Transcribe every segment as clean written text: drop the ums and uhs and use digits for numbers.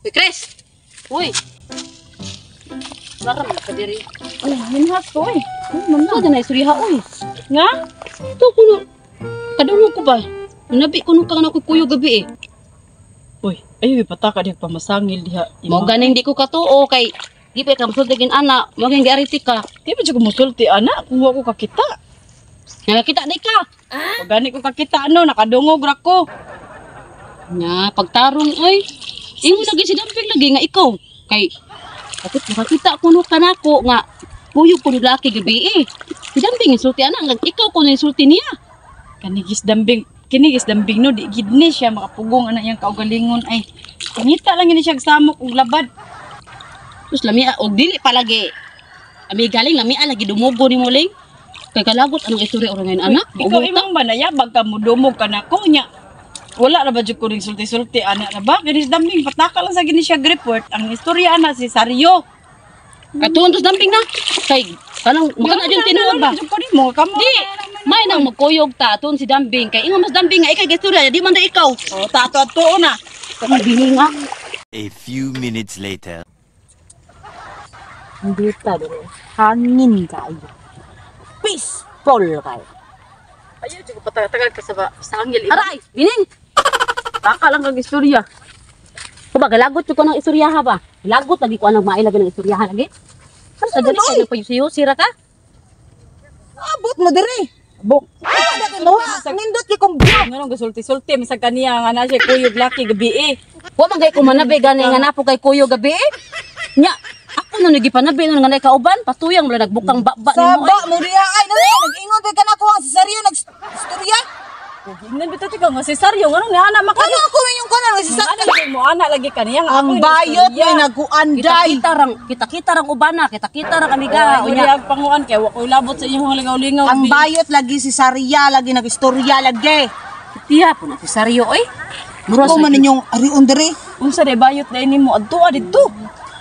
Uy, Chris! Uy! Lara man ka diri. Ay, minhas ko eh. Ano na istorya uy? Nga? Ito kuno. Kadungog ko ba? Nabi kuno ka na ko kuyo gabi eh. Uy, ayo ipataka diha pamasangil diha. Mao ganing di ko katuo kay di pa ka musulti gin ana, mao ganing giariti ka. Di ba jud ko musulti ana kung wa ko kakita. Nakakita di ka. Pag gani ko kakita ano, nakadungog ra ko. Nya pagtarong oy. Ingon lagi si Damping lagi nga ikaw kay bakit makakita kuno ka nako nga kuyog kuno laki gabi eh. Si Damping insulti ana nga ikaw kuno insulti niya. Kanigis dambing, kinigis dambing no di gid ni siya makapugong ana iyang kaugalingon ay. Pangita lang ini siya og samok og labad. Terus lami og dili palagi. Ami galing lami lagi dumugo ni muling. Kay kalagot anong istorya orang ngayon anak? Ikaw imong ba nayabag ka mo dumog ka nako nya. Wala ra ba jud ko ring sulti-sulti ana ra ba? Kinis dambing pataka lang sa gini siya og report. Ang istorya ana si Saryo. Katuon tos damping na. Kay kanang makana jud tinuod ba? Jud ko nimo kamo. Di may nang magkuyog ta aton si Dambing kay ingon mas Dambing nga ikay istorya di man da ikaw. Oh, tato ato na. Ang bini nga. A few minutes later. Hindi ta dere. Hangin kayo. Peaceful kayo. Ayo jud ko pataka ka sa sangil. Aray, bining. Taka lang kag istorya. Kuba galagot jud ko ng istoryaha ba? Lagot lagi ko anang mailagi ng istoryaha lagi. Sa dali kay nagpayusiyo sira ka. Abot mo dire. Bok. Wala kay mo. Nindot kay kong view. Nganong gasulti-sulti misag kaniya nga na siya kuyog laki gabi eh. Wa man kay kumanabi gani nga napo kay kuyo gabi eh. Nya, ako na nagipanabi na nga nay kauban, patuyang wala nagbukang baba nimo. Saba mo diha ay nani nag-ingon kay kanako ang si Sario nag-istorya. Ingnan bitaw tika nga si Saryo nganong nga ana maka. Kano ako inyong kanan si Ana lagi mo ana lagi kaniya nga Ang ako bayot may nagkuanday. Kita-kita rang kita-kita rang ubana, kita-kita rang amiga. Unya Unya. ang panguan kay wa koy labot sa inyong lingaw-lingaw. Ang bayot lagi si Saria lagi nag-istorya lagi. Tiya po na si Saryo oy. Mura Ako sa man ninyong arion dire. Unsa day bayot day nimo adto didto.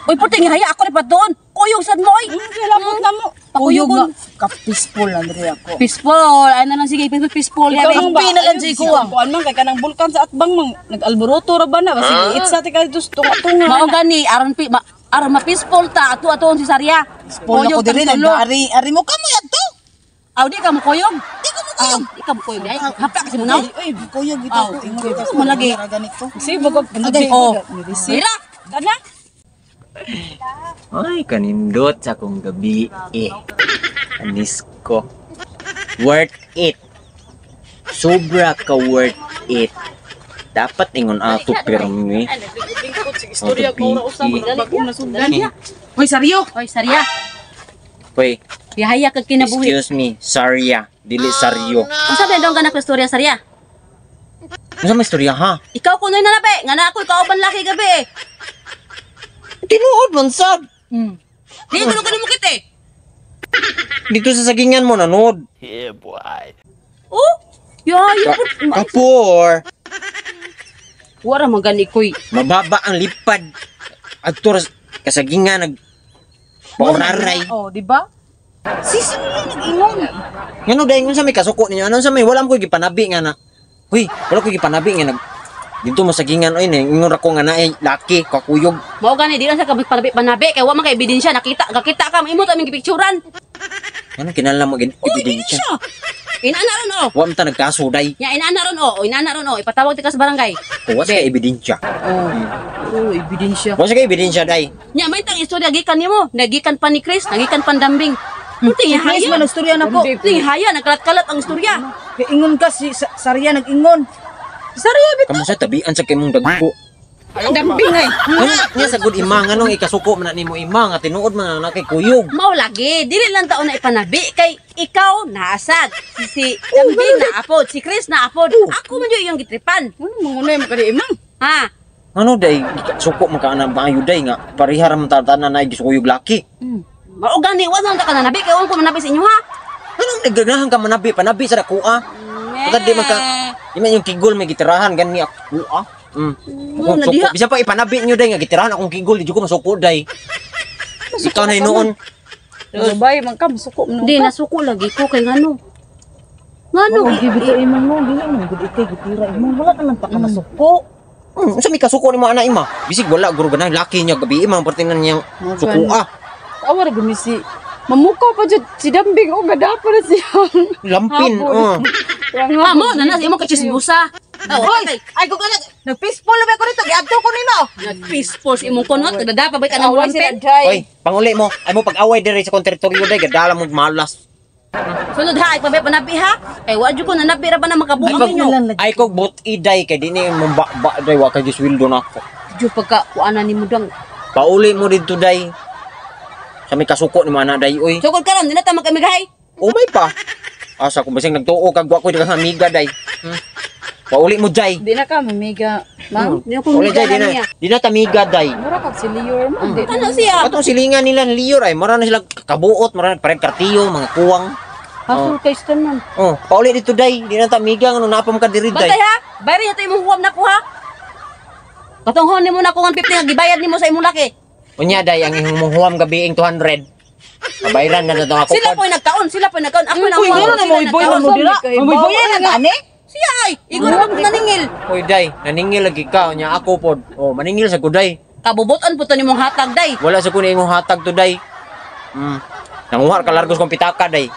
Uy, puting haya ako ni doon. Kuyog sad mo oy. Kay labot na mo. Kuyog Pakuyog nga ka-peaceful lang dire ako. Peaceful. Ay na lang sige, peaceful, peaceful. Ikaw Yabe. man ba? Pina lang siya ikuha. Kuan man kay kanang bulkan sa atbang mang nag-alboroto ra ba na basig itsa ti ka tunga-tunga. Mao gani aron pi ma, aron ma-peaceful ta ato atoon si Sarya. Peaceful ako dire tang tulo. nag-ari ari mo kamo yadto. Aw di ka mo kuyog. Di ko mo kuyog. Di ka mo kuyog ay. Hapa kasi mo naw. Ay, kuyog ito Aw, ako. Ingon ano mo lagi? Ganito. Sige bagog Agay. Oh. Mira. Kana? Ay, kanindot sa akong gabi eh. Anis ko. Worth it. Sobra ka worth it. Dapat ingon ato pero ni. Istorya ko ra usab bagong nasugdan. Hoy Sario. Oy Sarya. Hoy, Bihaya kag kinabuhi. excuse me, Sarya. Dili Saryo. Unsa ba dong ganak istorya Sarya? Unsa may istorya ha? Ikaw kunoy nanabi, nga na ako ikaw uban laki gabi eh. Tinuod man sad. Di ko kuno mo kit eh. Dito sa sagingan mo nanood. Yeah, boy. Oh, ya ya. Kapor. Wara man gani koy. Mababa ang lipad. Adto ra kasagingan nag pauraray. Oh, di ba? Sisi mo lang nag-ingon. Ngano dahil unsa may kasuko ninyo? Ano sa may wala ko gipanabi nga na. Huy, wala ko gipanabi nga nag dito mo sagingan oy ingon ra ko nga naay laki kakuyog. Mao gani di lang sa kabig panabi panabi kay wa man kay ebidensya nakita kakita ka imo ta aming gipicturan. Ano kinahanglan mo gid ebidensya? Inana ron oh. Wa man ta nagkaso day. Ya inana ron oh, inana ron oh, ipatawag ti ka sa barangay. Wa sa ebidensya. Oh. Oh, ebidensya. Wa sa ebidensya day. Nya may tang istorya gikan nimo, nagikan pa ni Chris, nagikan pandambing. Puting Chris haya. man nagstorya nako. Puting haya nagkalat-kalat ang istorya. Kay ingon ka si Saria nag-ingon. Saryo bitaw. Kamo sa tabian sa kay mong dagko. Ang dambing ay. Ngano niya sagud ima nganong ikasuko man na nimo ima nga tinuod man na kay kuyog. Mao lagi, dili lang taon na ipanabi kay ikaw naasad. Si Dambing naapod, si Chris naapod. Ako man jud yung gitripan. Ano mangunay mo kadi imang? Ha? Ngano day suko man ka ana maayo day nga parehara man tanan na gisukuyog laki. Mao gani wa man ta ka nanabi kay wa ko manabi sa inyo ha. Anong nagaganahan ka manabi panabi sa dako ah. Pagka di man ka di man yung kigol may gitirahan gani ako ah. Akong na suko. diha. Bisa pa ipanabi nyo day nga gitirahan akong kigol di jud ko masuko day. Ikaw na hinuon. Babay man ka masuko man. Di nasuko lagi ko kay ngano. Ngano? Gi bitaw imong no, dili man gud ikay gitira imong wala ka man ta ka masuko. Unsa may kasuko nimo ana ima? Bisig wala guro ganang laki niya gabi ima pertinan niyang sukoa. Awa ra gumi si Mamukaw pa jud si Dambing o gadapa na siya. Lampin, oh. Ah, mo na na imo ka chismosa. Oh, Hoy, ay ko kana nag-peaceful ba ko nito, giadto ko nimo. Nag-peaceful sa imong kunot, nagdadapa ba ka nang Away sila lampin? day. Oy, panguli mo. Ay mo pag-away diri sa kong teritoryo day, gadala mo malas. Sunod ha, ay pabay panabi ha. Kay wa jud ko nanabi ra ba na Ay, makabuang pag, ninyo. ay kog but iday kay di ni mo ba day wa kay gisweldo nako. Jud pagka kuanan nimo dang. Pauli mo didto day. Sa may kasuko ni mana day oy. Sugod karon di na ta magkamigay. Umay pa. Asa ko basing nagtuo kag wa koy daghang amiga day. Pauli mo day. Di na ka mamiga. Ma'am, Di ko Uli day di na. Di na tamiga day. mura kag si Lior mo. Di Ano siya? Atong silingan nila ni Lior ay mura na sila kabuot, mura na parang kartiyo, mga kuwang. Hasol kay stan man. Oh, pauli dito day, di na tamiga ngano napam ka diri day. Bantay ha. Bayari na imong huwam nako ha. Katunghon nimo nako ang 50 nga gibayad nimo sa imong laki. Unya day ang imong huwam gabi ing 200. Mabayran na na ako Sila po'y nagkaon, sila po'y nagkaon. Ako na Uy, ngano na mo iboy mo dira. Mo na gani? Siya ay, igor ra naningil. Hoy day, naningil lagi ka unya ako pod. Oh, maningil sa guday. Kabubutan po to nimong hatag day. Wala sa kuno imong hatag today. Nanguha ka largos kong pitaka day.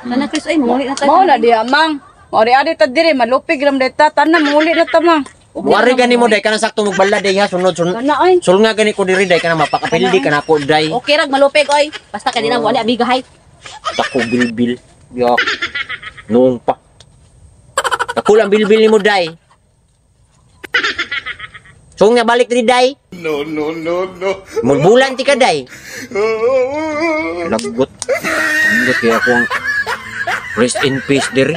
Sana Chris ay manguli na tayo. Mao na diha mang. Mao di adi ta diri malupig ram day ta tanan muli na ta mang. Wari gani mo day kanang sakto magbala day ha sunod sunod. Kana ay. Sulnga gani ko diri day kanang mapakapildi kana ko day. Okay rag malupig oy. Basta kanina wala amiga hay. Dako bilbil. Yak. Noong pa. Dako lang bilbil nimo day. Sung nga balik diri day. No, no, no, no. Mulbulan ti ka day. Lagot. Lagot kaya ako ang rest in peace diri.